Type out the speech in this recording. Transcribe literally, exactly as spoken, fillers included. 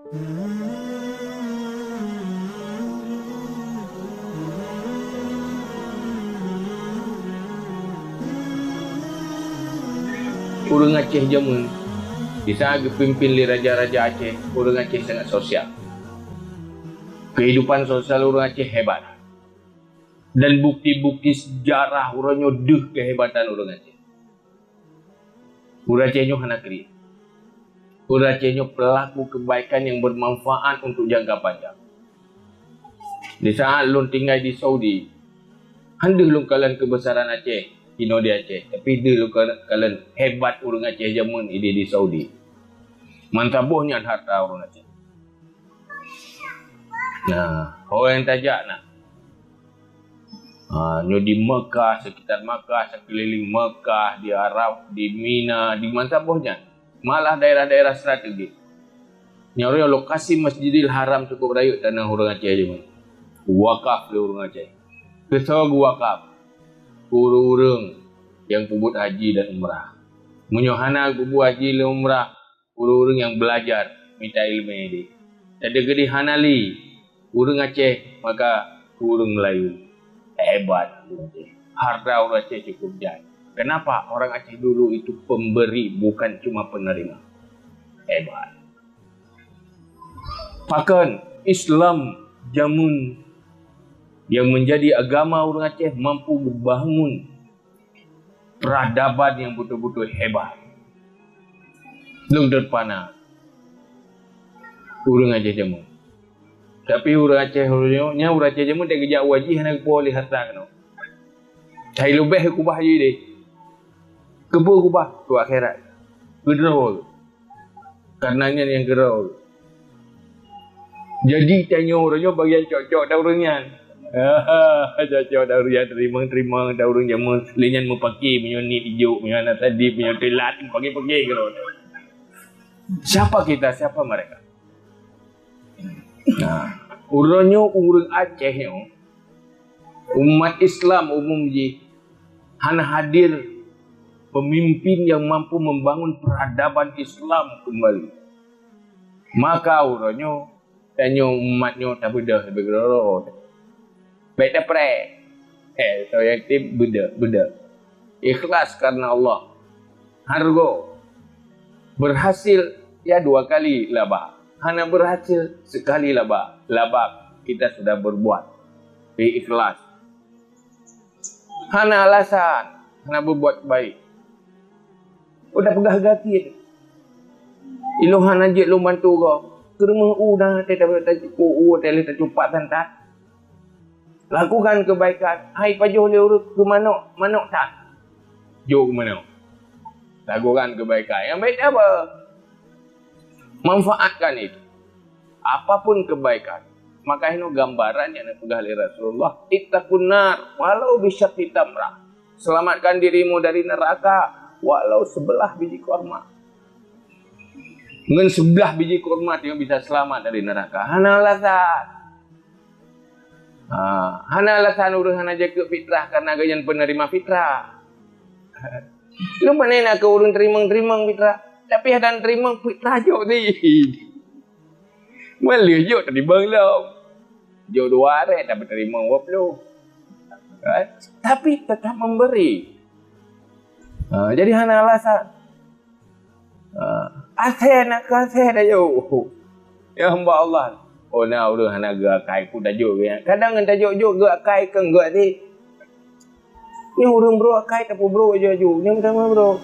Ureuëng Aceh jameun, di saat geupimpin lé raja-raja Aceh, ureuëng Aceh sangat sosial. Kehidupan sosial ureuëng Aceh hebat. Dan bukti-bukti sejarah uroe nyoe deuh kehebatan ureuëng Aceh. Ureuëng Aceh nyoe hana kriet. Ureuëng Aceh nyoe pelaku kebaikan yang bermanfaat untuk jangka panjang. Di saat lôn tinggai di Saudi, han deuh lôn kalon keubesaran Aceh, inoe di Aceh, tapi deuh lôn kalon hebat ureuëng Aceh jameun idéh di Saudi. Mantap boh nyan harta ureuëng Aceh. Nah, ho nyang tajak na. Ha, nyoe di Mekah, sekitar Mekah, sekeliling Mekah, di Arab, di Mina, di mantap boh nyan. Malah daerah-daerah strategis. Nyoe lokasi Masjidil Haram cukup rayeuk tanah ureuëng Aceh jameun. Wakaf lé ureuëng Aceh. Keu soe geuwakaf? Keu ureuëng-ureuëng nyang peubuet haji dan umrah. Meunyoe hana peubuet haji lé umrah, ureuëng-ureuëng nyang beulajar mita iéleumé deh. Jadi geude hana lé ureuëng Aceh, maka ureuëng Melayu. Hebat ureuëng Aceh. Harta ureuëng Aceh cukup jai. Kenapa? Orang Aceh dulu itu pemberi, bukan cuma penerima. Hebat. Pakon Islam jameun yang menjadi agama ureuëng Aceh mampu membangun peradaban yang betul-betul hebat. Lôn deuh pana ureuëng Aceh jameun. Tapi ureuëng Aceh uroe nyoe, nyan ureuëng Aceh jameun, teuk geujak u haji hana geupuwoe lé harta keunoe. Hai leubeh kubah haji deh. Keupeue kubah? Keu akhirat. Keudroe. Karena nyan nyang keudroe. Jadi tanyoe uroe nyoe bagian cok-cok dan ureuëng nyan. Cok-cok dan ureuëng nyan, teurimong-teurimong dan ureuëng jameun. Lé nyan meupaké, meunyoe niet ijok, meunyoe hana sadép, meunyoe teulat, meupaké-paké keudroe. Siapa kita, siapa mereka? Nah, uroe nyoe ureuëng Aceh nyoe, umat Islam umum jih, hana hadir pemimpin yang mampu membangun peradaban Islam kembali. Maka uroe nyoe, tanyoe umat nyoe tabeudôh leubeh keudroe. Bék tapreh. Eh, soe yatim beudôh, beudôh. Ikhlas karena Allah. Hargo. Berhasil, ya dua kali laba. Hana berhasil, sekali laba. Laba kita sudah berbuat. Ikhlas. Hana alasan, hana berbuat baik. Udah peugah gaki. Ilong hana jeuet lôn bantu gob. Keureumeung u na, teuh ta-, ta-, u, u, teuh lheueh tacupat santat. Lakukan kebaikan. Hai pajoh lé ureuëng keu manok, manok that. Jok keu manok. Lakukan kebaikan. Nyang baik apa? Manfaatkan itu. Apapun kebaikan. Maka inoe gambaran nyang neupeugah lé Rasulullah, "Ittaqun nar walau bisyaqqi tamrah." Selamatkan dirimu dari neraka walau sebelah biji korma. Ngon sebelah biji korma tanyoe bisa selamat dari neraka. Hana alasan. Ha, hana alasan ureuëng hana jakeuek fitrah karena gobnyan penerima fitrah. Lôn pane na keu ureuëng teurimong-teurimong fitrah, tapi hana teurimong fitrah jok di. Meuleueh jok teurimong lom. Jok dua rek tapi teurimong dua puluh. Kan? Tapi tetap memberi. Ha, jadi hana alasan. Ha, asai na keu asai dah jok. Ya hamba Allah. Oh, na ureuëng hana geuakai pun tajok geuh. Kadang ngon tajok-jok geuakai keu geuh ti. Nyoe ureuëng brok akai tapeubro aju-aju. Nyoe meutamah brok.